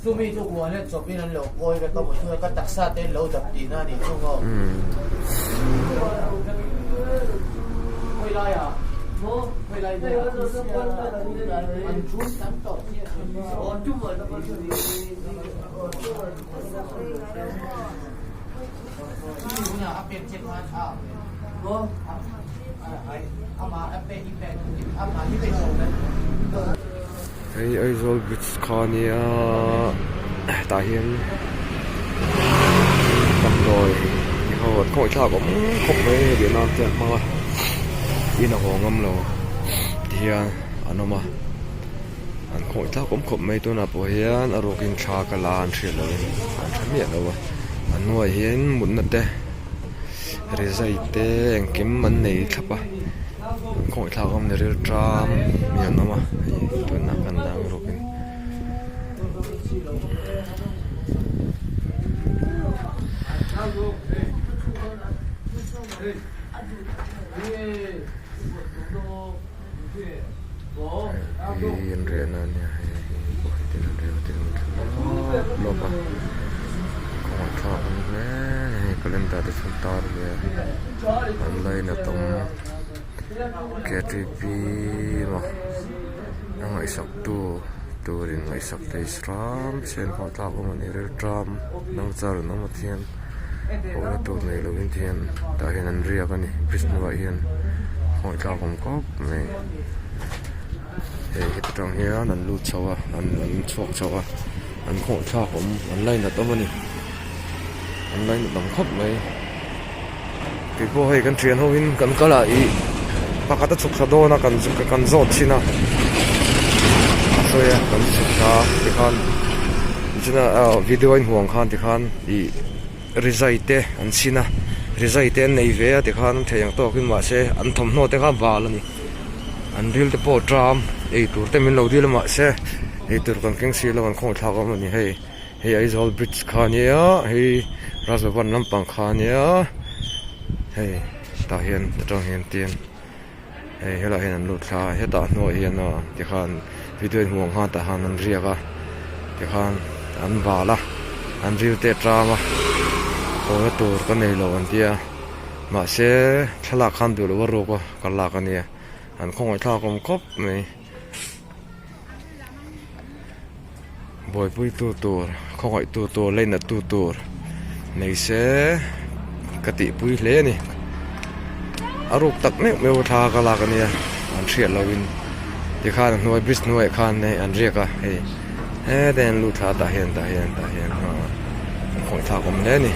Chumi chu huan a chawpin an lo kawi vek a, muthu a ka taksa te an lo dap tihna a nih thung aw. Hei Aizawl bridge kha ania tah hian damdawi ho an khawngaih thlak awm khawp mai a ni nan te an hmang a in a haw ngam lo tihian an awm a an khawngaih thlak awm khawp mai tunah pawh hian a rukin thla ka la an hriat loh in an hre miah lo a a hnuaiah hian mutna te rizai te engkim an nei thlap a an khawngaih thlak awm ni rilṭam mi an awm a hei tunah kan dang rukin. Hei an riahna a nia hei hei pawh hi tin an riah a tin an thleng lawp lawp a kawngah thla a awm hle hei calendar te chu an tar ve a an lainat awm ktp emaw a ngaihsak tu turin ngaihsak thei hram se an hmuh tlak awm a ni rilṭam nangchar an awm a thian awmna tur nei lovin ti hian tah hian an riak a ni bridge hnuaiah hian hmuh tlak awm khawp mai hei heta tang hian an lut chho a an an chhuak chho a an khawh thlak awm an lainat awm a ni an lainat awm khawp mai keipawh hei kan thian ho in kan kal ah ih pakhat a chhuk thla dawn a kan kan zawt chhin a a sawi a kan chhuk thla tikhan nichina video a inhuang khan tikhan ih rizai te an chhin a rizai te an nei ve a tikhan thei ang tawkin mahse an thawmhnaw te kha bal a ni an ril te pawh tram eitur te min lo dil a mahse eitur kan keng si lo an khawngaih thlak awm a ni hei. Hei Aizawl bridge kha ania hei Rajbhavan lampang kha ania hei tah hian atang hian tian hei helaiah hian an lut thla a hetah hnuaiah hian aw tikhan video in hmuh ang khan tah khan an riak a tikhan an bal a an ril te a tang a haw tur ka nei lo an tia mahse thlalak khan duh loh a ruk a ka lak ania an khawngaih thlak awm khawp mai. Buaipui tu tur khawngaih tu tur leinat tu tur nei se ka tihpui hle a ni a ruk tak meuh meuh a thla ka lak ania an hriat loh in tikhan a hnuai bridge hnuaiah khan hei an riak a hei hetlai an lut thla tah hian tah hian tah hian aw an khawngaih thlak awm hle a ni.